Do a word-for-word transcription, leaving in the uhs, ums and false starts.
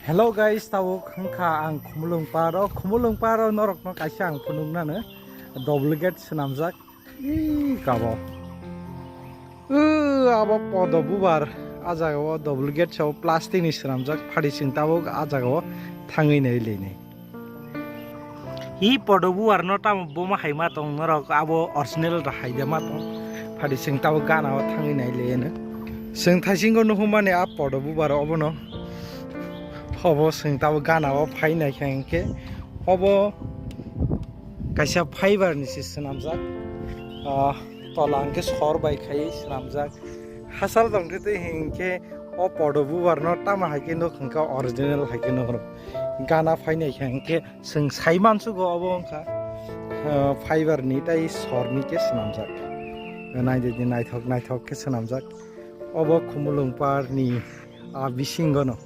Hello guys, tabuk wngkha ang Khumulwng Paro. Khumulwng Paro norokno kaisa ang phunuknano duplicate swnamjak. Ih, kabo. Uh, abo podo bubar. A jaga o duplicate sao plastic ni swnamjak. Phadi chwng tabuk a jaga o thangwi nai leinai. Hi podo bubar no tamo boma hai ma tong norok, abo original da hai de ma tong. Phadi chwng tabuk gana o thangwi nai leinai. Chwng thaisingo nuhumani a podo bubar obono. Obo chwng tabuk gana o phai nai kha hinkhe obo kaisa fiber ni se swnamjak. Ah, tola hinkhe sor bai khai swnamjak. Hachal tongtwi twi hinkhe o podo bubar no tamo hai khe nuk hinkhe original hai khe nuk rw. Gana phai nai kha hinkhe chwng sai mansugo obo wngkha, ah, fiber ni tei sor ni khe swnamjak. Naidi di naithok naithok khe swnamjak. Obo Khumulwng Par ni a bisingo no.